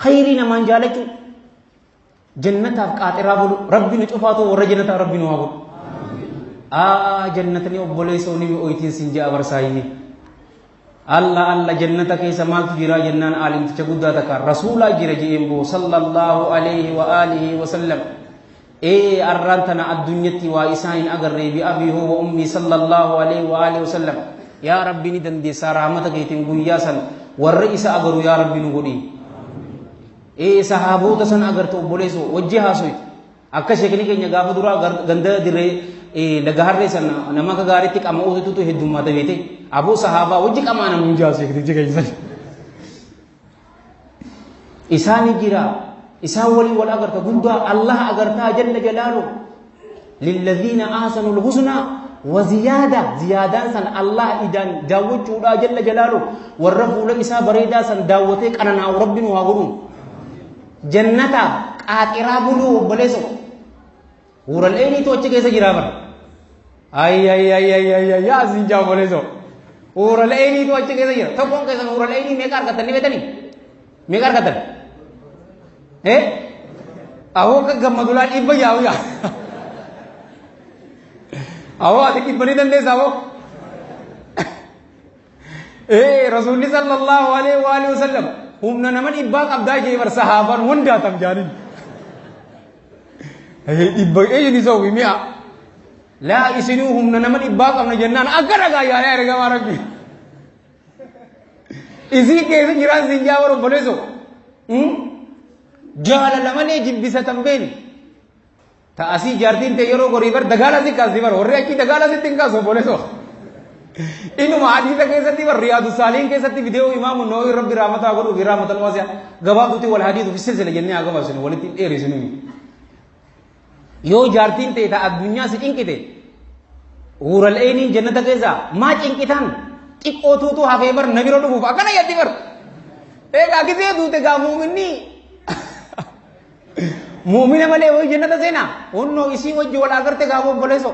Khayrii namaan jaalachuu jannataaf qaaxiraa bulu rabbi nu cufaatu warra jannataa rabbi nu haa godhu. Aa jannatni obboleessoo ni mi'ooytiin sin ja'a barsaayini. Alla alla jannata keessa maaltu jiraa jennaan aalimticha guddaa takka rasuulaa jira je'een boo sallallahu alayhi wa alihi wa sallam. Ee arraan tana addunyatti waa isaan hin agarree bi abii huwa ummii sallallahu alayhi wa alihi wa sallam. Yaa rabbi ni dandeessaa rahmata keetiin guyyaa san warra isa agaru yaa rabbi nu godhi. Ee sahaabota san agarte obboleessoo wajji haasoytu. Akka sheekni keenya gaafa duraa ganda dirree laga harree san nama akka gaariitti qama'uutu heddummaata beete. Aboo sahaabaa wajji qamaa namni jaa sheektichi keenya san. Isaan jira isaan waliin wal agarta guddaa Allah agartaa jalla jalaalu. Lilladhiina ahsanul husnaa wa ziyaada ziyaadaan san Allah idaan daawwachuudhaa jalla jalaalu warra fuula isaa bareedaa san daawwatee qananaa'u rabbi nu haa godhu. Jannataaf qaaxiraa buluu obboleesso. Huural eeniitu achi keessa jiraa bara. Ay ay ay ay ay ay yaa siin jaa obboleesso. Huural eeniitu achi keessa jira. Tokkoon keessan huural eenii meeqa argattan ni beektanii? Meeqa argattan? Eh? Awoo akka gammadulaa dhibba yaa'u yaa. Awoo ati dhibba ni dandeessa awoo. Ee rasuulli sallallahu alaihi wa alihi wasallam humna nama dhibbaa qabdaa jee bar sahaabaan hundaa tam jaanin. Ee dhibba ee ni sawwi mi'a. Laa isinuu humna nama dhibbaa qabna jennaan akka dhagaa yaa yaa ergamaa rabbi. Isii keessa jiraan siin jaa bara obboleessoo. Jaalala malee jibbisatan beeni. Ta asii jaartiin ta'e yeroo gorii bar dagaala si kaasti bar warri achii dagaala sitti hin kaasu obboleessoo. Inuma hadiisa keessatti bar riyaadu saaliin keessatti viidiyoo imaamu Nawawi rabbi rahmataa godhuu fi rahmatan waasi'a gabaabduutti wal hadiisu fi silsila jennee haa gabaabsinu walitti hin dheeresinu. Yoo jaartiin ta'e ta addunyaa si cinqite huural eeniin jannata keessaa maa cinqitan xiqqoo tuutu hafee bar na bira dhufuuf akkana yaddi bar. Egaa gisee duute gaa muuminni Muumina malee wayii jannata seenaa? Onnoo isii wajji wal agarte gaafa obboleessoo.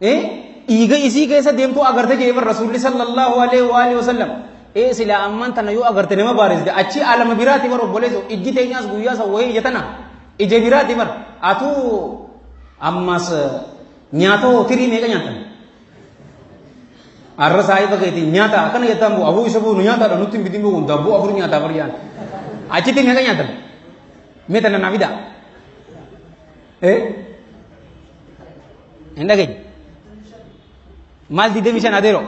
Dhiiga isii keessa deemtuu agarte jee bar rasuulli sallallahu alaihi wa alihi wasallam. Ee silaa ammaan tana yoo agarte nama baaresite achi alama biraati bar obboleessoo ijji teenyaas guyyaa san wayii ija tana ija biraati bar atuu ammas nyaatoo tirii meeqa nyaatan? Arra saahiba keetiin nyaata akkana jettaan bu'u abuu isa bu'u nu nyaataadha nutti hin bidin bu'u daabboo afur nyaataa bar jaan. Achitti meeqa nyaatan? Mee tana naa fidaa. Eh? Hin dhageenye. Maal 25 adeero?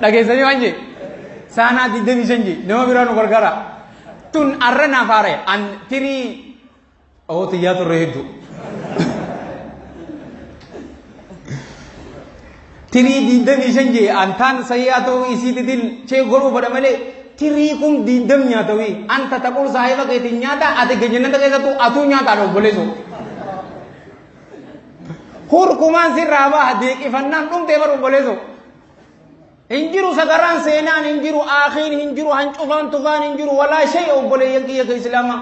Dhageessanii waan jee? Saanaa 25 jee nama biraa nu gargaara. Tun arra naaf haaraya. An tirii Oo tiyyaa turre hedduu. Tirii 25 jee antaan sayyaa ta'uu isiititiin chee godhuu fedha malee tirii kun diidam nyaatawii anta taqul saahiba keetiin nyaata ati jannata keessattuu atuu nyaataadha obboleessoo. Hurkumaan sirraa baha deeqifannaan dhumtee bar obboleessoo. Hin jiru sagaraan seenaan hin jiru aakiin hin jiru hancufaan tufaan hin jiru walaa shay obboleeyyan kiyya ka islaamaa.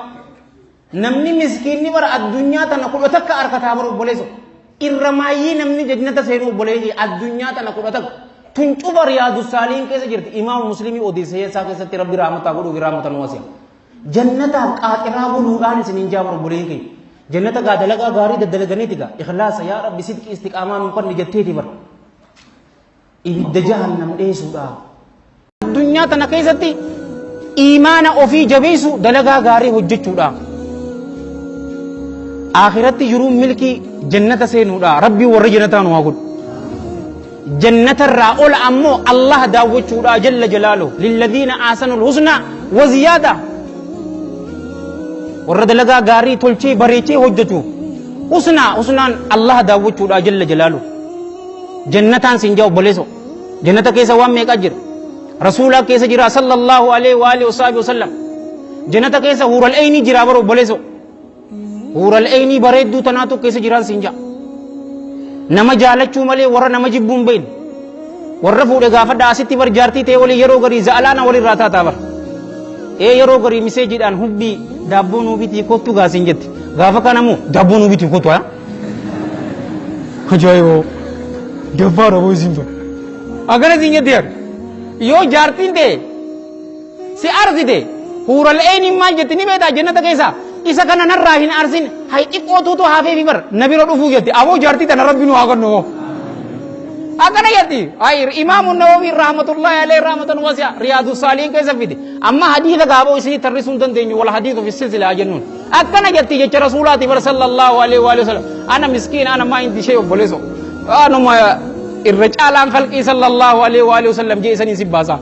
Namni miskiinni bara addunyaa tana 11 arkataa bara obboleesso. Irra maayyii namni jannata seenu obboleeyyi addunyaa tana 11. Tun cufa riyaadu saaliin keessa jirti. Imaam Muslimii odeessa isaa keessatti rabbi rahmataa godhuu fi rahmatan wasi'a. Jannataaf qaaxiraa buluudhaan isiniin jaa bara obboleeyyi keenya. Jannata gaa dalagaa gaarii daddalaganiiti gaa. Ikhlaasa yaa rabbi sidqii istiqaamaa nuun kanni jetteeti bara. Ibidda jahannam dheessuudha. Addunyaa tana keessatti iimaana ofii jabeessu dalagaa gaarii hojjechuudha. Akhiratti jiruun milkii jannata seenuudha. Rabbii warra jannataa nu haa godhu. Jannatarraa ol ammoo Allah daawwachuudha jalla jalaalu. Lilladhiina aasanul husnaa wa ziyaada. Warra dalagaa gaarii tolchee bareechee hojjetu. Husnaa husnaan Allah daawwachuudha jalla jalaalu. Jannataan siin jaa obboleeso. Jannata keessa waan meeqaa jira. Rasuulaa keessa jira sallallahu alaihi wa alihi wasallam. Jannata keessa huural eynii jira bara obboleeso. Huural eynii bareedduu tanaatu keessa jiraan siin jaa. Nama jaalachuu malee warra nama jibbuu hin beekne. Warra fuudhe gaafadha asitti bar jaartii ta'e walii yeroo garii za'alaana walirraa taataa bar. Ee yeroo garii miseejiidhaan hubbii daabboo nuu bitii kottu gaasiin jetti. Gaafa kana immoo daabboo nuu bitii kottu haa. Ajaa'iboo! Daffaadha boo isiin tun. Akkana siin jetti bar. Yoo jaartiin ta'e si arsite, huural eeyniin maal jetti ni beektaa? Jannata keessa isa kana narraa hin arsin, hay xiqqootuutu hafeefi bar na bira dhufuu jetti. Aboo, jaartii tana Rabbi nu haa kennu. Akkana jetti. Ay, Imaamu Nawawi rahmatullahi alayhi rahmatan wasi'a Riyaadu Saalihin keessa fide. Amma hadiisa gaaboo isinii tarrisuu hin dandeenyu, wal hadiisu fi silsila jennuun. Akkana jetti jecha Rasuulaati bar sallallahu alaihi wa sallam. Ana miskiin, ana maa indi shee, obboleeso. Anuma irra caalaan khalqii sallallahu alaihi wa sallam jee isanii si baasa.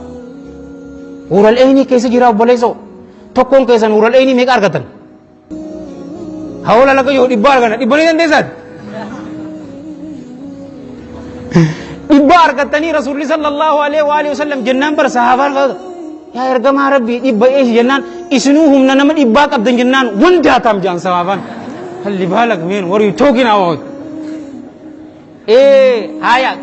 Huural eynii keessa jira, obboleeso. Tokkoon keessan huural eynii meeqa argatan? Hawla laga yoo 100 argatan, 100 ni dandeessaati? 100 argattanii Rasuulli sallallahu alaihi wa sallam jennaan bara sahaabaan yaa ergamaa Rabbii, 100 eeshi jennaan, isinuu humna nama 100 qabdan jennaan, wandaataam jaan sahaabaan. Halli baalak, man, what are you talking about? Haya.